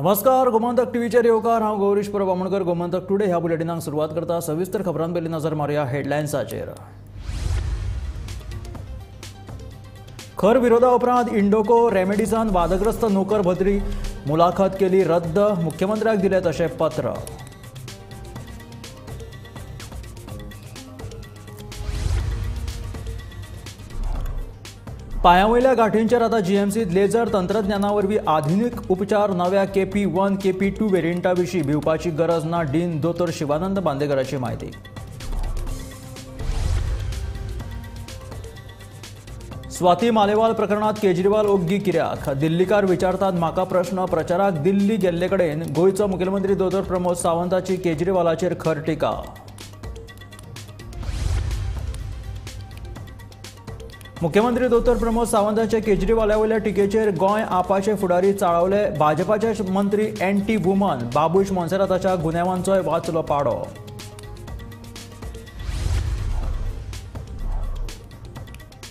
नमस्कार, गोमंतक टीव्हीचेर येवकार. हांव गौरीश परब आमोणकर. गोमंतक टुडे ह्या बुलेटिनाक सुरवात करता. सविस्तर खबरां पयलीं नजर मारुया हेडलायन्साचेर. खर विरोधा उपरांत इंडोको रेमेडीजान वादग्रस्त नोकर भरती मुलाखत केली रद्द. मुख्यमंत्र्याक दिलें तशें पत्र. पांयावयल्या गांठींचेर आतां जीएमसींत लेझर तंत्रज्ञाना वरवीं आधुनीक उपचार. नव्या KP1 KP2 वेरियंटा विशीं भिवपाची गरज ना, डीन दोतोर शिवानंद बांदेकराची म्हायती. स्वाती मालेवाल प्रकरणात केजरीवाल ओग्गी कित्याक? दिल्लीकार विचारतात म्हाका प्रश्न. प्रचाराक दिल्ली गेल्ले कडेन गोंयचो मुखेलमंत्री दोतोर प्रमोद सावंताची केजरीवालाचेर खर टिका. मुख्यमंत्री दोतोर प्रमोद सावंताचे केजरीवाला वयल्या टिकेचेर गोंय आपाचे फुडारी चाळवले. भाजपाचे मंत्री एंटी वुमन बाबूश मोन्सेराताच्या गुन्यांवांचोय वाचलो पाडो.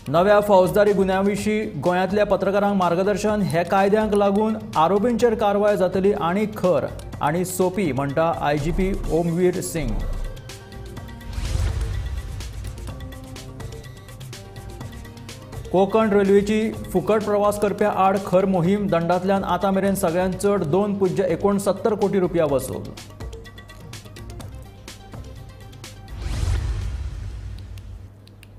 नव्या फौजदारी गुन्यांविशीं गोंयांतल्या पत्रकारांक मार्गदर्शन. हे कायद्यांक लागून आरोपींचेर कारवाय जातली आनी खर आनी सोपी, म्हणटा IGP Omveer Singh. Konkan रेल्वेची फुकट प्रवास करप्या आड खर मोहीम. दंडांतल्यान आतां मेरेन सगळ्यांत चड 2.69 कोटी रुपया वसूल.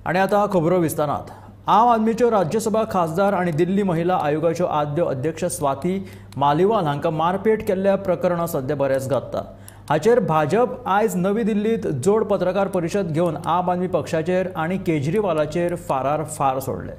आनी आतां खबरो विस्तारांत. आम आदमीच्यो राज्यसभा खासदार आनी दिल्ली महिला आयोगाच्यो आद्य अध्यक्ष स्वाती मालिवाल हांकां मारपेट केल्ल्या प्रकरण सध्या बरेंच गाजता. हाचेर भाजप आयज नवी दिल्लींत जोड पत्रकार परिशद घेवन आम आदमी पक्षाचेर आनी केजरीवालाचेर फारार फार सोडले.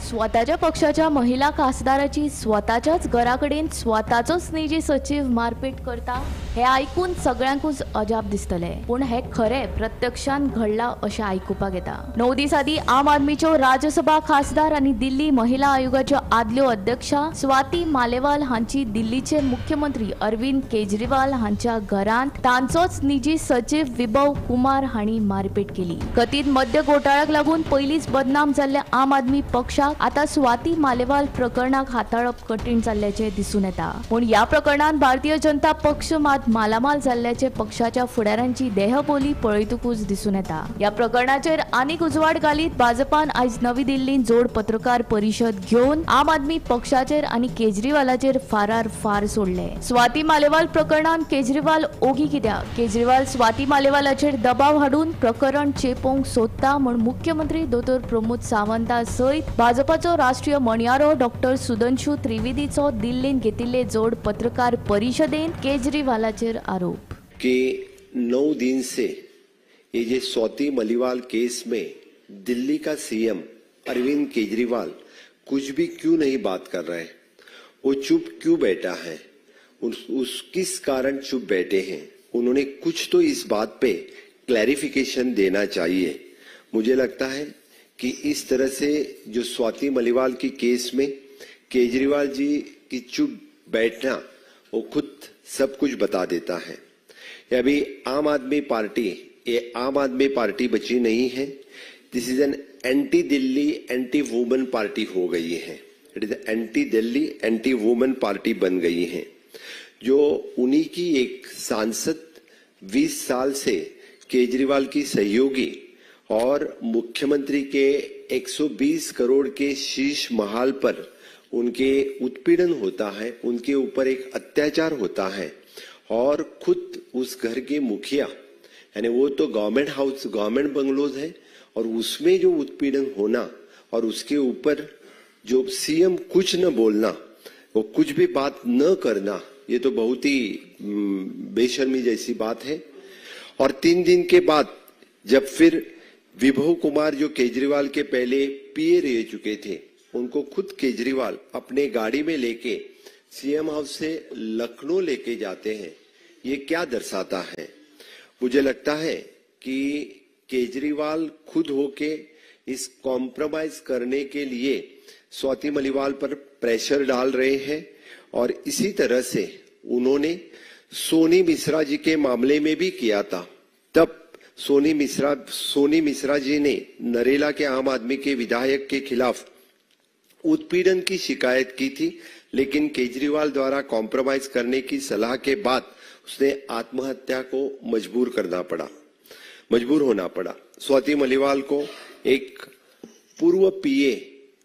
स्वताच्या पक्षाच्या महिला खासदाराची स्वताच्याच घरा कडेन स्वताचोच निजी सचीव मारपेट करता हे आयकून सगळ्यांकूच अजाप दिसतले, पूण हे खरें प्रत्यक्षान घडलां अशें आयकुपाक येता. 9 दीस आदीं आम आदमीच्यो राज्यसभा खासदार आनी दिल्ली महिला आयोगाच्यो आदल्यो अध्यक्षा स्वाती मालेवाल हांची दिल्लीचे मुख्यमंत्री अरविंद केजरीवाल हांच्या घरांत तांचोच निजी सचीव विभव कुमार हांणी मारपेट केली. कथीत मद्य घोटाळ्याक लागून पयलींच बदनाम जाल्ल्या आम आदमी पक्षाक आता स्वाती मालेवाल प्रकरणाक हाताळप कठीण जाल्ल्याचें दिसून येता. पूण ह्या प्रकरणांत भारतीय जनता पक्ष मात मालामाल जाल्ल्याचे पक्षाच्या फुडारांची देहबोली पळयतकूच दिसून येता. ह्या प्रकरणाचेर आनीक उजवाड घालीत भाजपान आयज नवी दिल्लींत जोड पत्रकार परिशद घेवन आम आदमी पक्षाचेर आनी केजरीवालाचेर फारार फार सोडले. स्वाती मालेवाल प्रकरणांत केजरीवाल ओगी कित्याक? केजरीवाल स्वाती मालेवालाचेर दबाव हाडून प्रकरण चेपोवंक सोदता म्हूण मुख्यमंत्री दोतोर प्रमोद सावंता सयत भाजपाचो राष्ट्रीय म्हणयारो डॉक्टर सुदनशू त्रिवेदीचो दिल्लींत घेतिल्ले जोड पत्रकार परिशदेंत केजरीवालाचेर आरोप. कि 9 दिन से ये जो स्वाति मलिवाल केस में दिल्ली का सीएम अरविंद केजरीवाल कुछ भी क्यों नहीं बात कर रहे, वो चुप क्यों बैठा है, उस किस कारण चुप बैठे हैं? उन्होंने कुछ तो इस बात पे क्लैरिफिकेशन देना चाहिए. मुझे लगता है कि इस तरह से जो स्वाति मलिवाल की केस में केजरीवाल जी की चुप बैठना वो खुद सब कुछ बता देता है. अभी आम आदमी पार्टी, ये आम आदमी पार्टी बची नहीं है. This is an anti Delhi anti woman party हो गई है. It is anti Delhi anti woman party बन गई है. जो उन्हीं की एक सांसद 20 साल से केजरीवाल की सहयोगी और मुख्यमंत्री के 120 करोड़ के शीश महल पर उनके उत्पीड़न होता है, उनके ऊपर एक अत्याचार होता है और खुद उस घर के मुखिया, यानी वो तो गवर्नमेंट हाउस, गवर्नमेंट बंगलोज है, और उसमें जो उत्पीड़न होना और उसके ऊपर जो सीएम कुछ न बोलना, वो कुछ भी बात न करना, ये तो बहुत ही बेशर्मी जैसी बात है. और 3 दिन के बाद जब फिर विभव कुमार जो केजरीवाल के पहले पीए रह चुके थे, उनको खुद केजरीवाल अपने गाड़ी में लेके सीएम हाउस से लखनऊ लेके जाते हैं, ये क्या दर्शाता है? मुझे लगता है कि केजरीवाल खुद होके इस कॉम्प्रोमाइज करने के लिए स्वाति मलिवाल पर प्रेशर डाल रहे हैं. और इसी तरह से उन्होंने सोनी मिश्रा जी के मामले में भी किया था. तब सोनी मिश्रा जी ने नरेला के आम आदमी के विधायक के खिलाफ उत्पीड़न की शिकायत की थी. लेकिन केजरीवाल द्वारा कॉम्प्रोमाइज करने की सलाह के बाद उसने आत्महत्या को मजबूर होना पड़ा। स्वाति मलिवाल को एक पूर्व पीए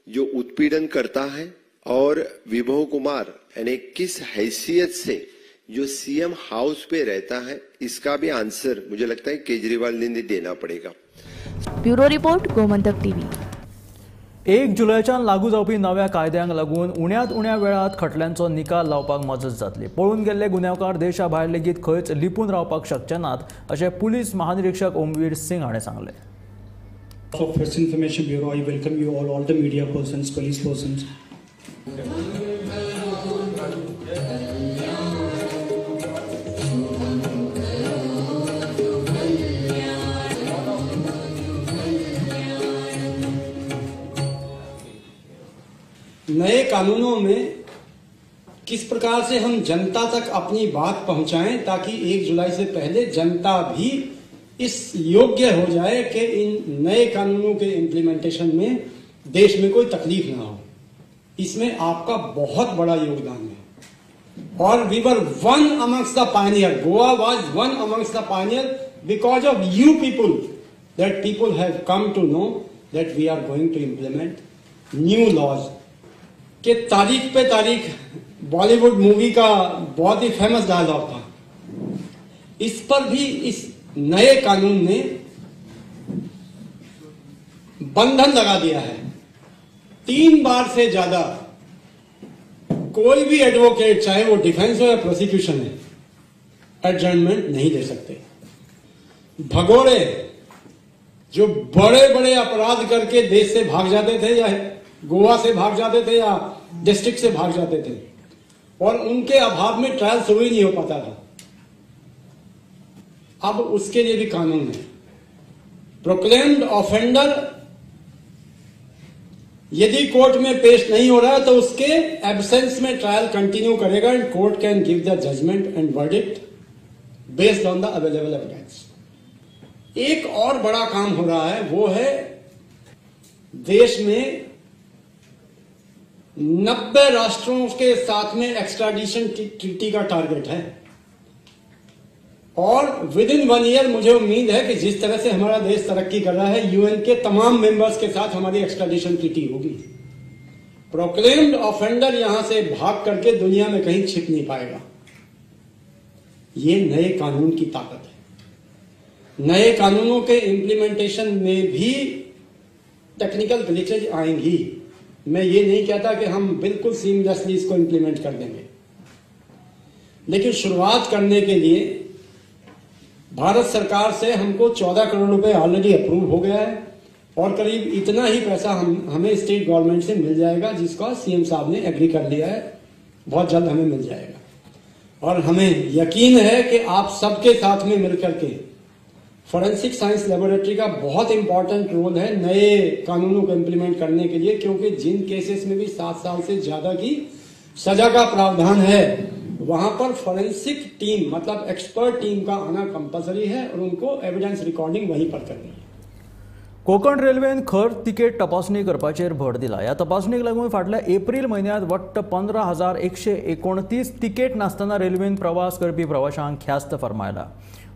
जो उत्पीड़न करता है और विभव कुमार यानी किस हैसियत से जो सीएम हाउस पे रहता है, इसका भी आंसर मुझे लगता है केजरीवाल ने देना पड़ेगा। Bureau report, Gomantak TV. 1 जुलयच्यान लागू जावपी नव्या कायद्यांक लागून उण्यांत उण्या वेळात खटल्यांचो निकाल लावपाक मजत जातली। पळून गेल्ले गुन्यांवकार देशा भायर लेगीत खंयच लिपून रावपाक शकचे नात अशें पुलीस महानिरीक्षक ओमवीर सिंग हाणें सांगलें। For Press Information Bureau, I welcome you all the media persons, police persons. नए कानूनों में किस प्रकार से हम जनता तक अपनी बात पहुंचाएं ताकि 1 जुलाई से पहले जनता भी इस योग्य हो जाए कि इन नए कानूनों के इम्प्लीमेंटेशन में देश में कोई तकलीफ ना हो, इसमें आपका बहुत बड़ा योगदान है। और we were one amongst the pioneer, Goa was one amongst the pioneer because of you people, that people have come to know that we are going to implement new laws. K तारीख pay तारीख Bollywood movie का बहुत ही famous dialogue था, इस पर भी इस नए कानून ने बंधन लगा दिया है। 3 बार से ज्यादा कोई भी एडवोकेट, चाहे वो डिफेंस हो या प्रोसिक्यूशन है, एडजर्नमेंट नहीं दे सकते। भगोड़े जो बड़े बड़े अपराध करके देश से भाग जाते थे या गोवा से भाग जाते थे या डिस्ट्रिक्ट से भाग जाते थे और उनके अभाव में ट्रायल शुरू ही नहीं हो पाता था, अब उसके लिए भी कानून है। प्रोक्लेम्ड ऑफेंडर यदि कोर्ट में पेश नहीं हो रहा है तो उसके एब्सेंस में ट्रायल कंटिन्यू करेगा and court can give the judgment and verdict based on the available evidence. एक और बड़ा काम हो रहा है, वो है देश में 90 राष्ट्रों के साथ में एक्स्ट्राडिशन ट्रीटी का टारगेट है और विद इन 1 ईयर मुझे उम्मीद है कि जिस तरह से हमारा देश तरक्की कर रहा है, यूएन के तमाम मेंबर्स के साथ हमारी एक्स्ट्राडिशन ट्रीटी होगी। प्रोक्लेम्ड ऑफेंडर यहां से भाग करके दुनिया में कहीं छिप नहीं पाएगा। ये नए कानून की ताकत है। नए कानूनों के इम्प्लीमेंटेशन में भी टेक्निकल ग्लिचेज आएंगी। मैं ये नहीं कहता कि हम बिल्कुल सीमलेसली इसको इम्प्लीमेंट कर देंगे, लेकिन शुरुआत करने के लिए भारत सरकार से हमको 14 करोड़ रुपए ऑलरेडी अप्रूव हो गया है और करीब इतना ही पैसा हमें स्टेट गवर्नमेंट से मिल जाएगा, जिसका सीएम साहब ने एग्री कर लिया है, बहुत जल्द हमें मिल जाएगा। और हमें यकीन है कि आप सबके साथ में मिलकर के फॉरेंसिक साइंस लेबोरेटरी का बहुत इंपॉर्टेंट रोल है नए कानूनों को इम्प्लीमेंट करने के लिए, क्योंकि जिन केसेस में भी 7 साल से ज्यादा की सजा का प्रावधान है वहां पर फॉरेंसिक टीम मतलब एक्सपर्ट टीम का आना कंपलसरी है और उनको एविडेंस रिकॉर्डिंग वहीं पर करनी है। कोकण रेल्वेन खर तिकेट तपासणी करपाचेर भर दिला। ह्या तपासणीक लागून फाटल्या एप्रिल म्हयन्यांत वट्ट 15,129 तिकेट नासतना रेल्वेन प्रवास करपी प्रवाशांक ख्यास्त फर्मायला।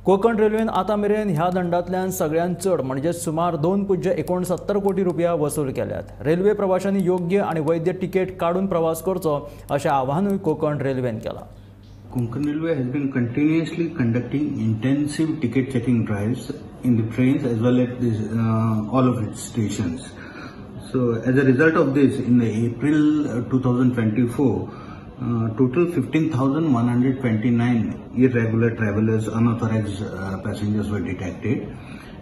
कोकण रेल्वेन आतां मेरेन ह्या दंडांतल्यान सगळ्यांत चड म्हणजे सुमार 2.69 कोटी रुपया वसूल केल्यात। रेल्वे प्रवाशांनी योग्य आनी वैद्य तिकेट काडून प्रवास करचो अशें आवाहनूय कोकण रेल्वेन केलां। Konkan Railway has been continuously conducting intensive ticket checking drives in the trains as well as this, all of its stations. So as a result of this, in the April 2024, total 15,129 irregular travelers, unauthorized passengers were detected,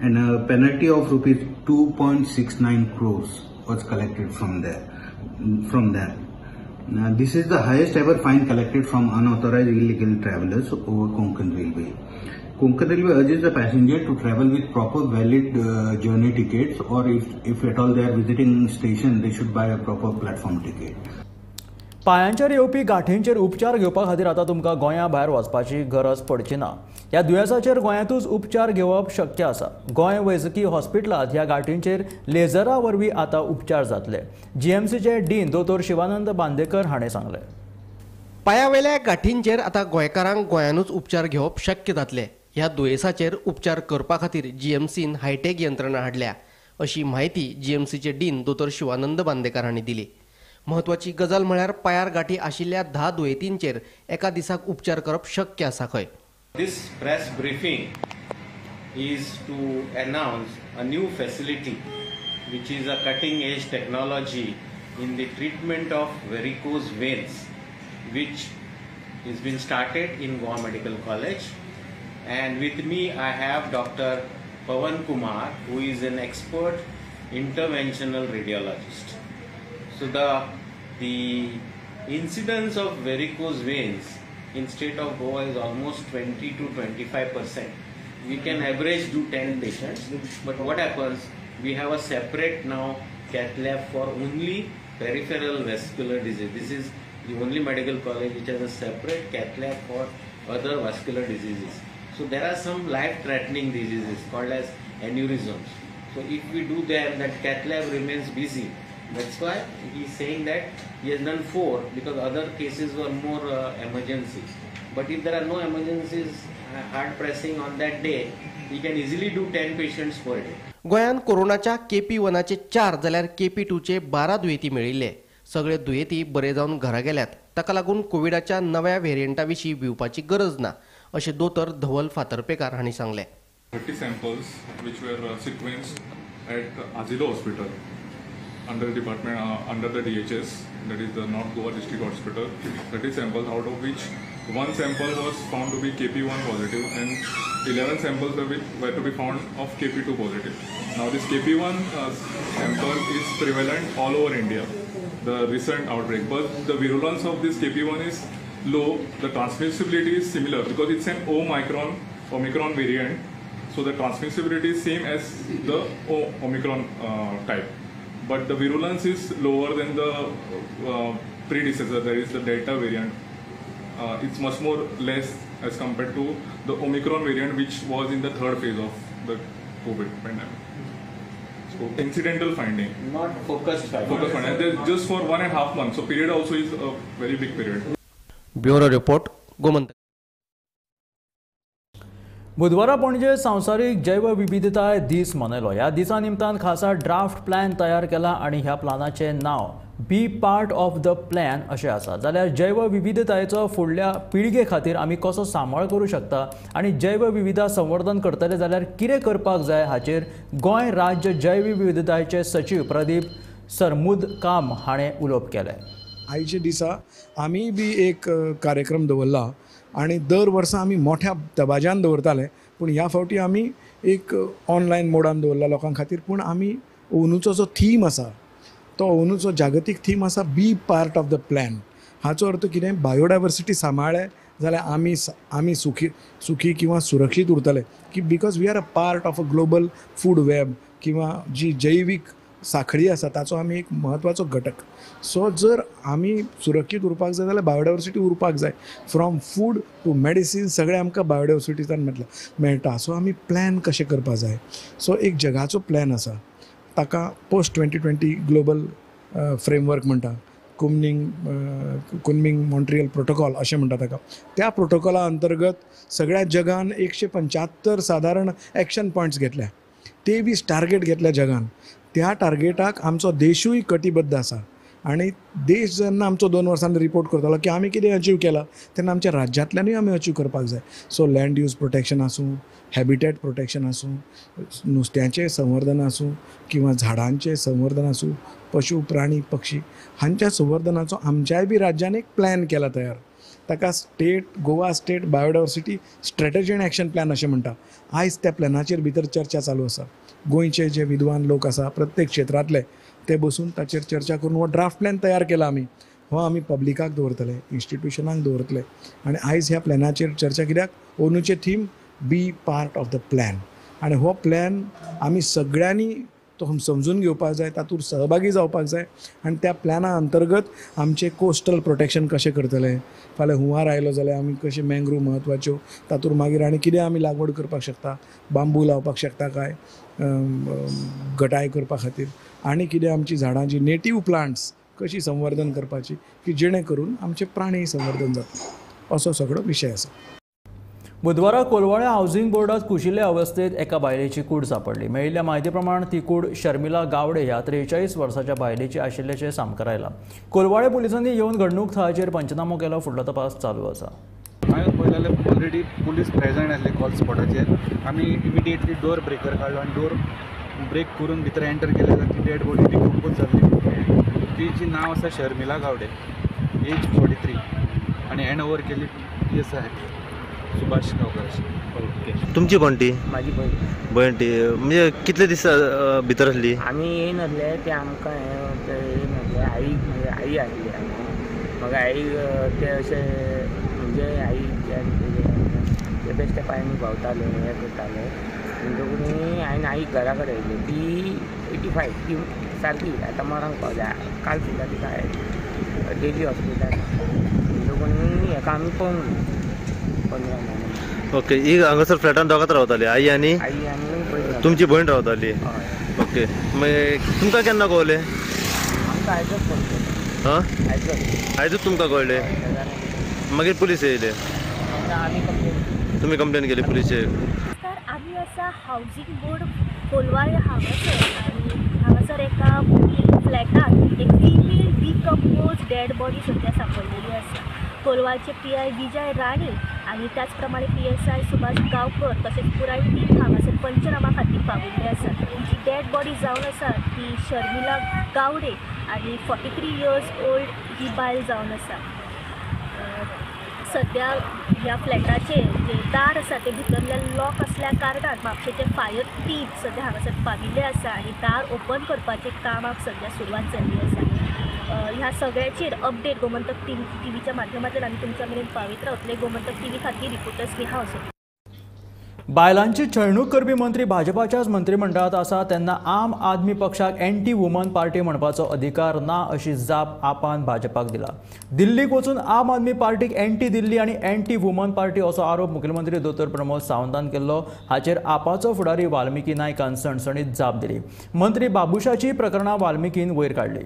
and a penalty of rupees 2.69 crores was collected from them. Now, this is the highest ever fine collected from unauthorized illegal travelers over Konkan Railway. Konkan Railway urges the passenger to travel with proper valid journey tickets, or if at all they are visiting station, they should buy a proper platform ticket. पायांचेर येवपी गांठींचेर उपचार घेवपा खातीर आतां तुमकां गोंया भायर वचपाची गरज पडची ना. ह्या दुयेंसाचेर गोंयांतूच उपचार घेवप शक्य आसा. गोंय वैजकी हॉस्पिटलांत ह्या गांठींचेर लेझरा वरवीं आतां उपचार जातले. जीएमसीचे डीन दोतोर शिवानंद बांदेकर हाणें सांगलें. पांयावेल्या गांठींचेर आतां गोंयकारांक गोंयानूच उपचार घेवप शक्य जातले. ह्या दुयेंसाचेर उपचार करपा खातीर जीएमसीन हायटेक यंत्रणा हाडल्या अशी म्हायती जीएमसीचे डीन दोतोर शिवानंद बांदेकर हांणी दिली. म्हत्वाची गजाल म्हळ्यार पांयार गांठी आशिल्ल्या 10 दुयेंतींचेर एका दिसाक उपचार करप शक्य आसा खंय. This press briefing is to announce a new facility which is a cutting edge technology in the treatment of varicose veins which is been started in Goa Medical College. And with me I have Dr. Pawan Kumar, who is an expert interventional radiologist. So the incidence of varicose veins in state of Goa is almost 20 to 25%. We can average do 10 patients, but what happens, we have a separate now cath lab for only peripheral vascular disease. This is the only medical college which has a separate cath lab for other vascular diseases. So there are some life-threatening diseases called as aneurysms. So if we do them, that cath lab remains busy. That's why he is saying that he has done 4 because other cases were more emergency. But if there are no emergencies hard pressing on that day, he can easily do 10 patients per day. गोंयांत कोरोनाच्या KP1 4 जाल्यार KP2 12 दुयेंती मेळिल्ले. सगळे दुयेंती बरे जावन घरा गेल्यात. ताका लागून कोविडाच्या नव्या व्हेरियंटा विशीं भिवपाची गरज ना अशें दोतोर धवल फातर्पेकार हांणी सांगलें. 30 samples which were sequenced at Azilo Hospital under the department under the DHS, that is the North Goa District Hospital. 30 samples, out of which 1 sample was found to be KP1 positive and 11 samples were to be found of KP2 positive. Now this KP1 sample is prevalent all over India, the recent outbreak, but the virulence of this KP1 is low. The transmissibility is similar because it's an Omicron variant, so the transmissibility is same as the Omicron type, but the virulence is lower than the predecessor, that is the Delta variant. It's much more less as compared to the Omicron variant, which was in the third phase of the COVID pandemic. So incidental finding, not focused finding. Focused finding. Just for 1.5 months. So period also is a very big period. Bureau report, Gomantak. बुधवारा पणजे संवसारीक जैवविविधताय दीस मनयलो. ह्या दिसा निमतान खासा draft plan तयार केला आनी ह्या प्लॅनाचें नांव be part of the plan अशें आसा. जाल्यार जैवविविधतायेचो फुडल्या पिळगे खातीर आमी कसो सांबाळ करूं शकता आनी जैवविविधता संवर्धन करतले जाल्यार कितें करपाक जाय हाचेर गोंय राज्य जैवविविधतायेचे सचीव प्रदीप सरमुदकाम हाणें उलोवप केलें. आयच्या दिसा आमी बी एक कार्यक्रम दवरला आनी दर वर्सा आमी मोठ्या दबाज्यान दवरताले, पूण ह्या फावटी आमी एक ऑनलायन मोडान दवरला लोकां खातीर. पूण आमी अंदूचो जो थीम आसा तो अंदूचो जागतीक थीम आसा be part of the plan. हाचो अर्थ कितें, बायोडायवर्सिटी सांबाळ्ळें जाल्यार आमी आमी सुखी सुखी किंवा सुरक्षीत उरतले, की because we are a part of a global food web किंवा जी जैवीक साखळी आसा ताचो आमी एक म्हत्वाचो घटक. सो जर आमी सुरक्षीत उरपाक जाय जाल्यार बायोडायवर्सिटी उरपाक जाय. फ्रॉम फूड टू मेडिसीन सगळें आमकां बायोडायवर्सिटीच्यान मेळटा. सो आमी प्लॅन कशें करपाक जाय. सो एक जगाचो प्लॅन आसा ताका पोस्ट 2020 ग्लोबल फ्रेमवर्क म्हणटा, कुनमिंग मॉन्ट्रियल प्रोटोकॉल अशें म्हणटा ताका. त्या प्रोटोकॉला अंतर्गत सगळ्या जगान 175 सादारण एक्शन पॉयंट्स घेतल्या, 23 टार्गेट घेतल्या जगान. त्या टार्गेटाक आमचो देशूय कटिबद्ध आसा आनी देश जेन्ना आमचो 2 वर्सांनी रिपोर्ट करतलो की आमी कितें अचीव केलां तेन्ना आमच्या राज्यांतल्यानूय आमी अचीव करपाक जाय. सो लँड यूज प्रोटेक्शन आसूं, हॅबिटेट प्रोटेक्शन आसूं, नुस्त्यांचें संवर्धन आसूं किंवा झाडांचें संवर्धन आसूं, पशु प्राणी पक्षी हांच्या संवर्धनाचो आमच्याय बी राज्यान एक प्लॅन केला तयार. ताका state Goa state biodiversity strategy and action plan अशें म्हणटा. आयज त्या प्लॅनाचेर भितर चर्चा चालू आसा. गोंयचे जे विद्वान लोक आसा प्रत्येक क्षेत्रांतले ते बसून ताचेर चर्चा करून हो ड्राफ्ट प्लॅन तयार केला आमी. हो आमी पब्लिकाक दवरतले, इन्स्टिट्युशनाक दवरतले आनी आयज ह्या प्लॅनाचेर चर्चा कित्याक अंदूचें theme be part of the plan. आनी हो प्लॅन आमी सगळ्यांनी तो समजून घेवपाक जाय, तातूंत सहभागी जावपाक जाय आनी त्या प्लॅना अंतर्गत आमचें कोस्टल प्रोटेक्शन कशें करतले, फाल्यां हुंवार आयलो जाल्यार आमी कशें मँग्रूव म्हत्वाच्यो, तातूंत मागीर आनी कितें आमी लागवड करपाक शकता, बांबू लावपाक शकता काय घटाय करपा खातीर, आनी कितें आमची झाडां जी नेटीव प्लांट्स कशी संवर्धन करपाची की जेणे करून आमचे प्राणी संवर्धन जाता, असो सगळो विशय आसा. बुधवारा कोलवाळे हावसिंग बोर्डात कुशिल्ले अवस्थेत एका बायलेची कूड सापडली. मेळिल्ल्या म्हायती प्रमाण ती कूड शर्मिला गावडे ह्या 43 वर्साच्या बायलेची आशिल्ल्याचें सामकार आयलां. कोलवाळे पुलिसांनी येवन घडणूक थळाचेर पंचनामो केलो. फुडलो तपास चालू आसा. हांवें पळयलें जाल्यार ऑलरेडी पुलीस प्रेजंट आसले कॉल स्पॉटाचेर. आमी इमिडिएटली डोर ब्रेकर काडलो आनी डोर ब्रेक करून भितर एंटर केले जाल्यार ती डेड बॉडी डिकम्पोज जाल्ली. तिची नांव आसा शर्मिला गावडे, एज 43 आनी हँड ओवर केली P S I Subhash Gaonkar. Okay, तुमची कोण ती? माझी बहीण. बहीण ती म्हणजे कितले दीस भितर आसली? आमी येयनासले ते आमकां येयनासले. आई म्हणजे आई आसली म्हाका, आई ते अशें म्हणजे आई ते बेश्टे पांयांनी भोंवताले हें करताले म्हणटकूच हांवें आईक घरा कडेन येयली. ती 85 ती सारकी आतां मरांक पावल्या. काल सुद्दां तिका डेली हॉस्पिटलान म्हणटकूच हेका आमी पळोवंक 15 म्हयने. ओके, ही हांगासर फ्लॅटान दोगांच रावताली? आई आनी आई आनी तुमची भयण रावताली. ओके, मागीर तुमकां केन्ना कळ्ळें? आमकां आयजच कळ्ळें. हां, आयजूच तुमकां कळ्ळें? मागीर पुलीस येयले? आमी कंप्लेन. तुमी कंप्लेन केली पुलिशेक? तर आमी आसा हावजींग बोर्ड कोलवाळे हांगासर आनी हांगासर एका फ्लॅटान एक फिमेल डिकम्पोज डेड बॉडी सद्या सापडलेली आसा. कोलवाळचे PI Vijay Rane आनी त्याच प्रमाणे PSI Subhash Gaonkar तशेंच पुराय टीम हांगासर पंचनामा खातीर पाविल्ली आसा. जी डेड बॉडी जावन आसा ती शर्मिला गावडे आनी 43 इयर्स ओल्ड ही बायल जावन आसा. सद्या ह्या फ्लॅटाचें जें दार आसा तें भितरल्यान लॉक आसल्या कारणान म्हापशेंचे फायर टीम सद्या हांगासर पाविल्लें आसा आनी दार ओपन करपाचें कामाक सद्या सुरवात जाल्ली आसा. ह्या सगळ्याचेर अपडेट गोमंतक टीव्हीच्या माध्यमांतल्यान आमी तुमच्या मेरेन पावयत रावतले. गोमंतक टीव्ही खातीर रिपोर्टर स्नेहा असो. बायलांची छळणूक करपी मंत्री भाजपाच्याच मंत्रिमंडळात आसा तेन्ना आम आदमी पक्षाक एंटी वुमन पार्टी म्हणपाचो अधिकार ना अशी जाप आपान भाजपाक दिला. दिल्लीक वचून आम आदमी पार्टीक एंटी दिल्ली आनी एंटी वुमन पार्टी असो आरोप मुख्यमंत्री दोतोर प्रमोद सावंतान केल्लो. हाचेर आपाचो फुडारी वाल्मिकी नायकान सणसणीत जाप दिली. मंत्री बाबुशाची प्रकरणां वाल्मिकीन वयर काडली.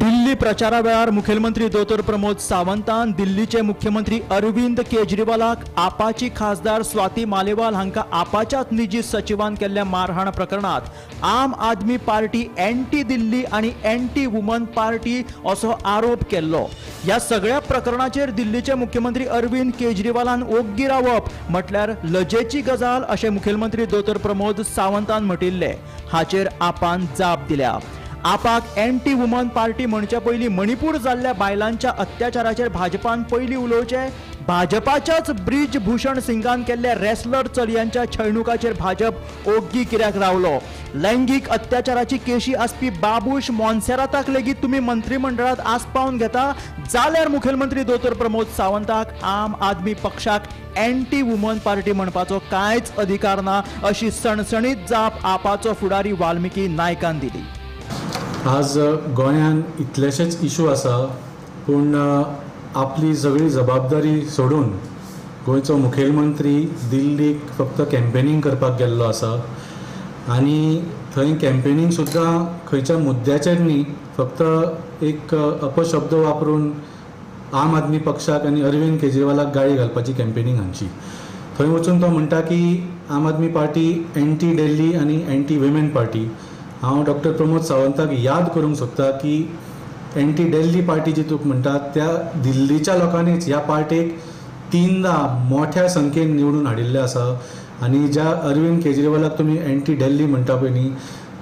दिल्ली प्रचारा वेळार मुखेलमंत्री दोतोर प्रमोद सावंतान दिल्लीचे मुख्यमंत्री अरविंद केजरीवालाक आपाची खासदार स्वाती मालेवाल हांकां आपाच्याच निजी सचिवान केल्ल्या मारहाण प्रकरणात आम आदमी पार्टी एंटी दिल्ली आनी एंटी वुमन पार्टी असो आरोप केल्लो. ह्या सगळ्या प्रकरणाचेर दिल्लीचे मुख्यमंत्री अरविंद केजरीवालान ओग्गी रावप म्हटल्यार लजेची गजाल अशें मुखेलमंत्री दोतोर प्रमोद सावंतान म्हटिल्लें. हाचेर आपान जाप दिल्या. आपाक एंटी वुमन पार्टी म्हणचे पयलीं मणिपूर जाल्ल्या बायलांच्या अत्याचाराचेर भाजपान पयलीं उलोवचें. भाजपाच्याच ब्रिज भूषण सिंगान केल्ल्या रेसलर चलयांच्या छळणुकाचेर भाजप ओग्गी कित्याक रावलो? लैंगीक अत्याचाराची केशी आसपी बाबूश मोन्सेराताक लेगीत तुमी मंत्रिमंडळात आसपावन घेता जाल्यार मुखेलमंत्री दोतोर प्रमोद सावंताक आम आदमी पक्षाक एंटी वुमन पार्टी म्हणपाचो कांयच अधिकार ना अशी सणसणीत जाप आपाचो फुडारी वाल्मिकी नायकान दिली. आज गोंयांत इतलेशेच इशू आसा पूण आपली सगळी जबाबदारी सोडून गोंयचो मुखेलमंत्री दिल्लीक फक्त कॅम्पेनींग करपाक गेल्लो आसा आनी थंय कॅम्पेनींग सुद्दां खंयच्या मुद्द्याचेर न्ही, फक्त एक अपशब्द वापरून आम आदमी पक्षाक आनी अरविंद केजरीवालाक गाळी घालपाची कॅम्पेनींग हांची. थंय वचून तो म्हणटा की आम आदमी पार्टी एंटी दिल्ली आनी एंटी विमेन पार्टी. हांव डॉक्टर प्रमोद सावंताक याद करूंक सोदता की एंटी दिल्ली पार्टी जी तुका म्हणटा त्या दिल्लीच्या लोकांनीच ह्या पार्टीक 3दा मोठ्या संख्येन निवडून हाडिल्लें आसा आनी ज्या अरविंद केजरीवालाक तुमी एंटी दिल्ली म्हणटा पळय न्ही,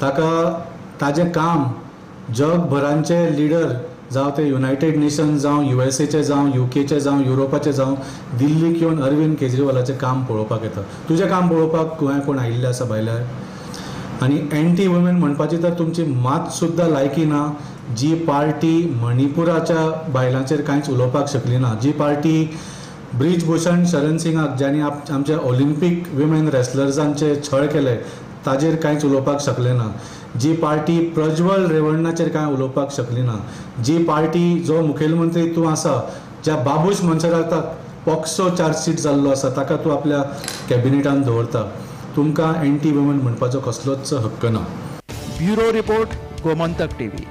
ताका ताजें काम जगभरांचे लिडर जावं ते युनायटेड नेशन्स जावं युएसएचे जावं युकेचे जावं युरोपाचे जावं दिल्लीक येवन अरविंद केजरीवालाचें काम पळोवपाक येता. तुजें काम पळोवपाक गोंयांत कोण आयिल्लें आसा भायल्यार? आनी एंटी वुमेन म्हणपाची तर तुमची मात सुद्दां लायकी ना. जी पार्टी मणिपुराच्या बायलांचेर कांयच उलोवपाक शकली ना, जी पार्टी ब्रिजभूषण शरण सिंगाक ज्यांनी आमचे ऑलिम्पीक विमेन रेसलर्सांचे छळ केले ताजेर कांयच उलोवपाक शकले ना. जी पार्टी प्रज्वल रेवण्णाचेर कांय उलोवपाक शकली ना. जी पार्टी जो मुखेलमंत्री तूं आसा ज्या बाबूश मनसराक पॉक्सो चार्जशीट जाल्लो आसा ताका तूं आपल्या कॅबिनेटान दवरता. तुमकां एंटी वुमन म्हणपाचो कसलोच हक्क ना. Bureau report, Gomantak TV.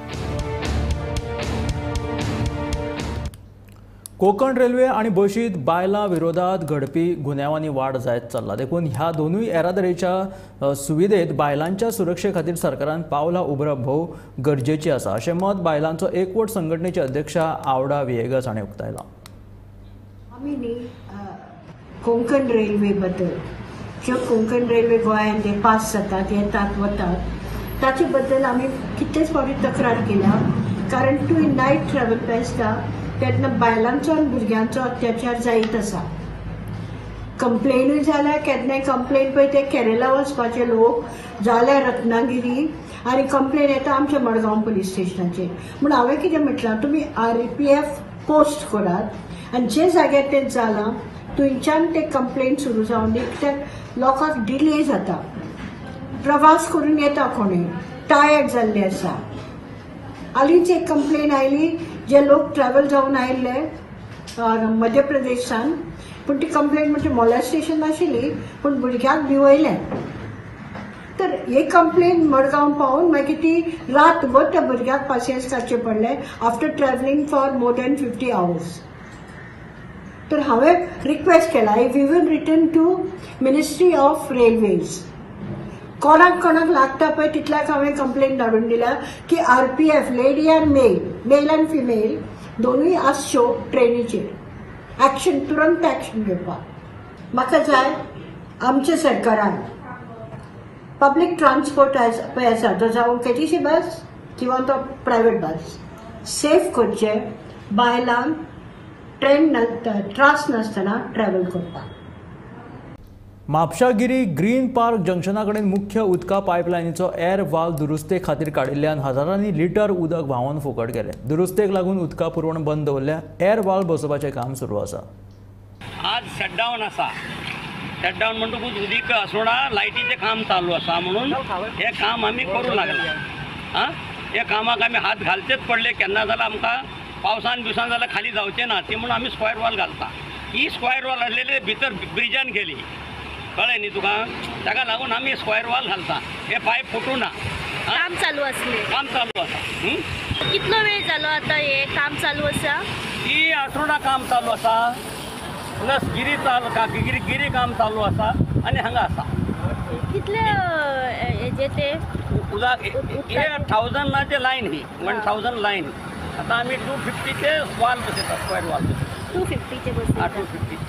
Konkan railway आनी बशींत बायलां विरोधात घडपी गुन्यांवांनी वाड जायत चल्ला. देखून ह्या दोनूय येरादारीच्या सुविधेत बायलांच्या सुरक्षे खातीर सरकारान पावलां उबरप भोव गरजेची आसा अशें मत बायलांचो एकवट संघटनेची अध्यक्षा आवडा विएगस हाणें उक्तायलां. आमी न्ही कोंकण रेल्वे बद्दल ज्यो कोंकण रेल्वे गोंयांत जे पास जातात येतात वतात ताचे बद्दल आमी कितलेच फावटी तक्रार केल्या. कारण तूं नायट ट्रॅव्हल आसता तेन्ना बायलांचो आनी भुरग्यांचो अत्याचार जायत आसा. कंप्लेनूय जाल्या केन्नाय कंप्लेन पळय ते केरला वचपाचे लोक जाल्या रत्नागिरी आनी कंप्लेन येता आमच्या मडगांव पुलीस स्टेशनाचेर. म्हूण हांवें कितें म्हटलां, तुमी RPF post करात आनी जे जाग्यार तें जालां थंयच्यान ते कंप्लेन सुरू जावन दी, कित्याक लोकांक डिले जाता. प्रवास करून येता कोणूय टायर्ड जाल्ले आसा. हालींच एक कंप्लेन आयली जे लोक ट्रॅव्हल जावन आयिल्ले मध्य प्रदेशान, पूण ती कंप्लेन म्हणजे मोलेस्टेशन नाशिल्ली पूण भुरग्यांक भिवयलें. तर ही कंप्लेन मडगांव पावून मागीर ती रातभर त्या भुरग्याक पासियेंस काडचें पडलें after travelling for more than 50 hours. तर हांवें रिक्वेस्ट केला, I even written to ministry of railways. कोणाक कोणाक लागता पळय तितल्याक हांवें कंप्लेन धाडून दिल्या की RPF lady and male, male and female दोनूय आसच्यो ट्रेनीचेर. एक्शन तुरंत एक्शन घेवपाक म्हाका जाय. आमच्या सरकारान पब्लीक ट्रान्सपोर्ट पळय आसा तो जावं KTC बस किंवा तो प्रायवेट बस सेफ करचे, बायलांक ट्रेन त्रास नासतना ट्रॅव्हल करपाक. म्हापशा गिरी ग्रीन पार्क जंक्शना कडेन मुख्य उदका पायपलायनीचो एर वाल्व दुरुस्ते खातीर काडिल्ल्यान हजारांनी लिटर उदक व्हांवन फुकट गेलें. दुरुस्तेक लागून उदका पुरवण बंद दवरल्या. एर वाल्व बसोवपाचें काम सुरू आसा. आज शटडावन आसा. शटडावन म्हणटकूच उदीक आसोडा लायटीचें काम चालू आसा म्हणून हें काम आमी करूं लागला. आं, हे कामाक आमी हात घालचेच पडले. केन्ना जाल्यार आमकां पावसान बिवसान जाल्यार खाली जावचें ना ती म्हणून आमी स्क्वेअर वॉल घालता. ही स्क्वेअर वॉल आसलेली भितर ब्रिजान गेली, कळ्ळें न्ही तुका, ताका लागून आमी स्क्वेअर वॉल घालता. हे पायप फुटूं ना. काम चालू आसलें, काम चालू आसा. कितलो वेळ जालो आतां हें काम चालू आसा? ही आसरोडा काम चालू आसा, प्लस गिरी चालू, गिरी गिरी काम चालू आसा आनी हांगा आसा. कितले हेजे ते उदक हे 1000 लायन, ही 1000 लायन. आतां आमी 250चे वॉल बसयता, स्क्वेअर वॉल 250चे बसयता. 250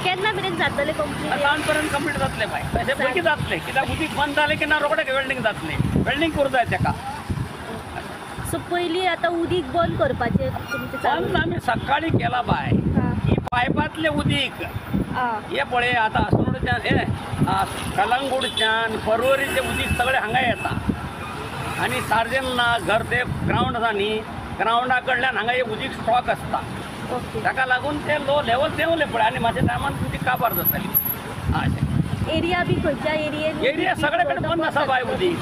केन्ना मेरेन जातलें कंप्लीट? सांज पर्यंत कंप्लीट जातलें बाय. तशें पयलीं जातलें, कित्याक उदीक बंद जालें की ना रोखडें वेल्डींग जातलें. वेल्डींग करूं जाय तेका. सो पयलीं आतां उदीक बंद करपाचें तुमचें? बंद आमी सकाळीं केलां बाय. ही पायपांतलें उदीक हें पळय आतां आसनोडच्यान हे कलंगूटच्यान पर्वरीचें उदीक सगळें हांगा येता आनी सार्जन ना घर ते ग्रावंड आसा न्ही, ग्रावंडा कडल्यान हांगा एक उदीक स्टॉक आसता. ताका लागून ते लो लेवल देंवले पळय आनी मातशे टायमान तुमची काबार जातली. अशें एरिया बी खंयच्या एरियेन? एरिया सगळे कडेन बंद आसा बाय. उदीक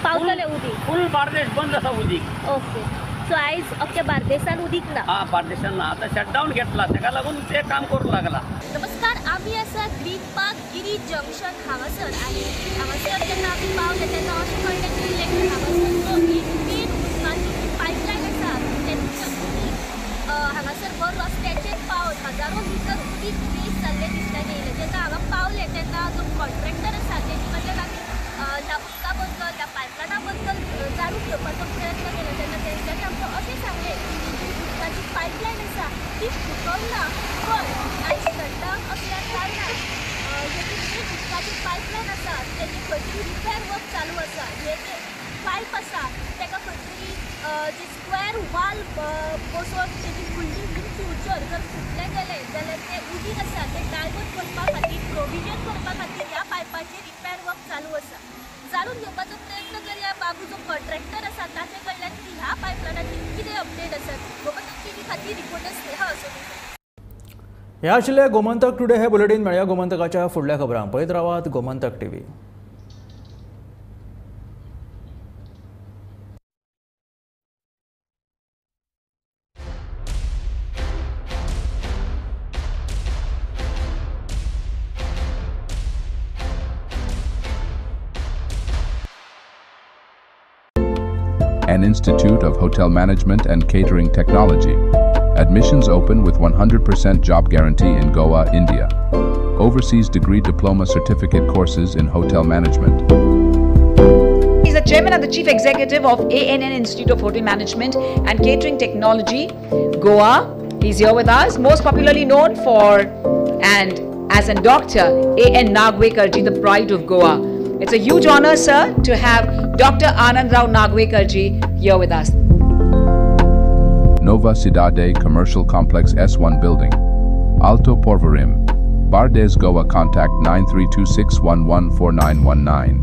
पावतलें उदीक फूल बार्देश बंद आसा उदीक. ओके, सो आयज अख्ख्या बार्देसान उदीक ना? हां, बार्देसान ना. आतां शटडावन घेतला ताका लागून ते काम करूं लागला. नमस्कार, आमी आसा ग्रीन पार्क गिरी जंक्शन हांगासर आनी हांगासर जेन्ना आमी पावले तेन्ना अशें कळ्ळें की हांगासर जो एक मेन उदकाची पायपलायन आसा तेंचें उदीक हांगासर भर रस्त्याचेर पावन हजारो लिटर उदीक वेस्ट जाल्लें दिसल्यान येयलें. जेन्ना हांगा पावले तेन्ना जो कॉन्ट्रॅक्टर आसा तेजे कडल्यान आमी ह्या उदका बद्दल ह्या पायपलायना बद्दल जाणून घेवपाचो प्रयत्न केलो तेन्ना तेंच्यांनी आमकां अशें सांगलें की जी उदकाची पायपलायन आसा ती फुटोंक ना, पण आयज शटडावन असल्या कारणान जी मेन उदकाची पायपलायन आसा तेजें खंय तरी रिपेर वर्क चालू आसा. हे जे पायप आसा ताका खंय तरी जे स्क्वेअर वाल बसोवन तेजी फुडली इन फ्युचर जर फुटलें गेलें जाल्यार तें उदीक आसा तें डायवर्ट करपा खातीर प्रोविजन करपा खातीर ह्या पायपाचें रिपेर वर्क चालू आसा. जाणून घेवपाचो प्रयत्न करया बाबू जो कॉन्ट्रॅक्टर आसा ताचे कडल्यान की ह्या पायपलायनाची कितें अपडेट आसा. गोमंतक टीव्ही खातीर रिपोर्टर स्नेहा असोनी. हे आशिल्ले गोमंतक टुडे हे बुलेटीन. मेळया गोमंतकाच्या फुडल्या खबरांक. पळयत रावात Gomantak TV. An Institute of Hotel Management and Catering Technology. Admissions open with 100% job guarantee in Goa, India. Overseas degree diploma certificate courses in hotel management. He's the chairman and the chief executive of ANN Institute of Hotel Management and Catering Technology, Goa. He's here with us, most popularly known for and as a doctor, A.N. Nagwekar ji, the pride of Goa. It's a huge honor, sir, to have Dr. Anand Rao Nagwekar ji here with us. Nova Cidade Commercial Complex S1 Building, Alto Porvorim, Bardez, Goa. Contact 9326114919.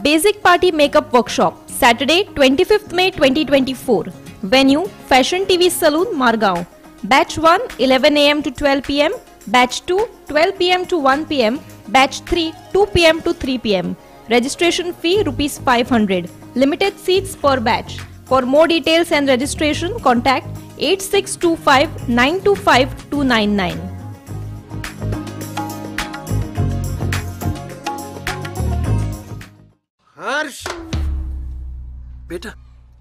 Basic Party Makeup Workshop, Saturday 25th May 2024. Venue, Fashion TV Saloon, Margao. Batch 1, 11 a.m. to 12 p.m. Batch 2, 12 p.m. to 1 p.m. Batch 3, 2 p.m. to 3 p.m. Registration fee Rs 500. Limited seats per batch. For more details and registration, contact 8625 925 299. Harsh बेटा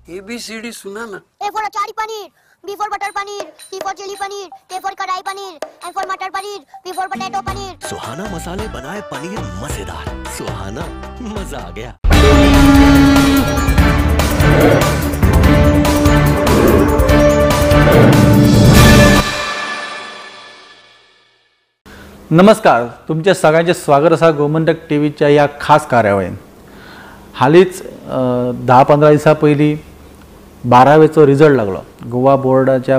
ABCD सुना ना. A for achari paneer, B for butter paneer, C for chilli paneer, K for kadai paneer, M for matar paneer, P for potato paneer. Suhana मसाले बनाए पनीर मजेदार. सुहाना मजा आ गया. नमस्कार, तुमचे सगळ्यांचे स्वागत आसा गोमंतक टीव्हीच्या ह्या खास कार्यावळीन. हालींच 10-15 दिसां पयलीं 12वेचो रिजल्ट लागलो. गोवा बोर्डाच्या